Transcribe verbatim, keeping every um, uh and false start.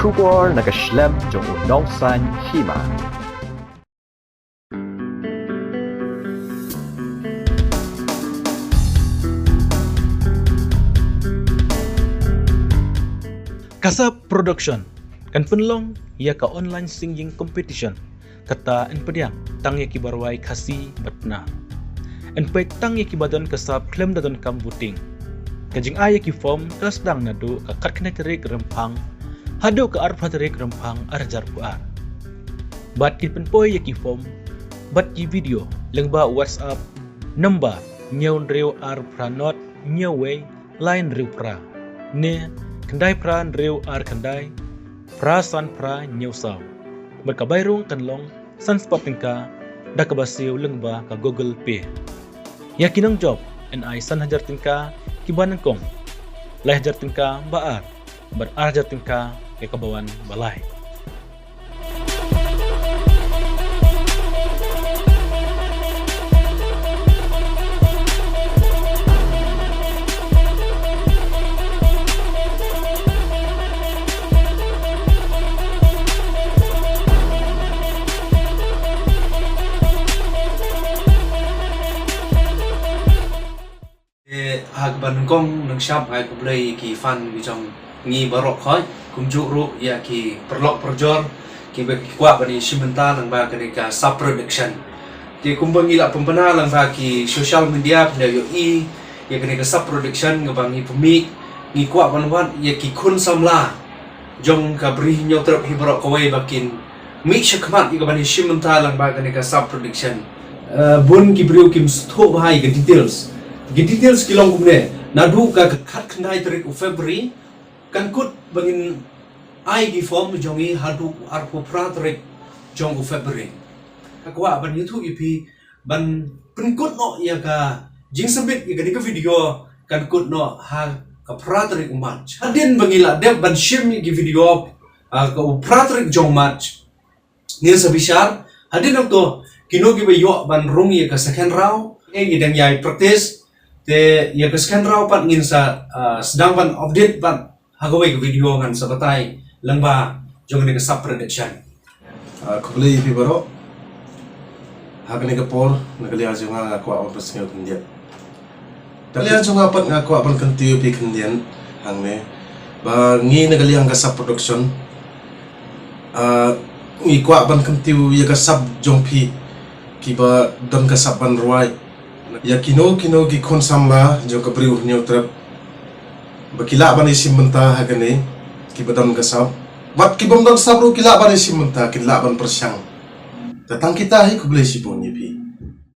Khubor na ka shlem jong u nongsan hima. Kasap Production kan pynlong ïa ka online singing competition. Kata yn pdiang tang ïa ki barwai Khasi bad Pnar. Yn peit tang ïa ki ba don ka sap khlem da donkam voting. Ka jingai ïa ki form ka sdang naduh ka khatkhyndai tarik Rymphang haduh ka arphew tarik Rymphang arhajar arphew ar. Bad kin pynpoi ïa ki form bad ki video lyngba WhatsApp number hynñiew hynriew ar phra nod hynñiew wei lai hynriew phra ne khyndai phra hynriew ar khyndai phra san phra hynñiew saw. Bad ka bai rung kan long san spah tyngka da kaba siew lyngba ka Google Pay. Ïa ki nongjop yn ai san hajar tyngka kiba nyngkong, lai hajar tyngka ba ar bad ar hajar tyngka ïa kaba wan ba lai. Eh, ha kaba nyngkong nyngkong nga ai khublei ïa ki fan ki jong ngi baroh khoit, kumjuh ruh ïa ki paralok parajor kiba ki kwah ban ïashim bynta lyngba kane ka sap production. Te kumba ngi la pynbna lyngba ki social media phi la ïohi ïa kane ka sap production kaba ngi pynmih, ngi kwah ban wad ïa ki khun samla jong ka Bri Hynñiewtrep hi baroh kawei ba kin mih shakhmat ïa kaban ïashim bynta lyngba kane ka sap production. Eh, bun ki briew kim sngewthuh bha ïa ka details. Ki details ki long kumne, naduh ka khatkhyndai tarik u February kan kut ba ngin ai ki form jong ngi haduh arphew phra tarik jong u February. Nga kwah ban ïathuh ïa phi ban pynkut noh ïa ka jingsubmit ïa kane ka video kan kut noh ha ka phra tarik u March. Hadien ba ngi la dep ban shim ïa ki video ha ka u phra tarik jong March, ngin sa bishar hadien nangto kino kiba ïoh ban rung ïa ka second round. Ngi dang ïai practice, te ïa ka second round pat ngin sa, ah, sdang ban update pat ha kawei ka video ngan sa batai lyngba jong kane ka sap production. Ah, khublei ïa phi baroh. Ha kane ka por na ka liang jong nga nga kwah ban pynsngew khyndiat. Na ka liang jong nga pat nga kwah ban kyntiew ïa phi khyndiat hangne ba ngi na ka liang ka sap production, ah, ngi kwah ban kyntiew ïa ka sap jong phi kiba don ka sap ban rwai. Ïa kino kino ki khun samla jong ka Bri Hynñiewtrep ba ki lah ban ïashim bynta ha kane, kiba don ka sap, wat ki bym don sap ruh ki lah ban ïashim bynta, kin lah ban pyrshang. Te tang kita hi, khublei shibun ïa phi.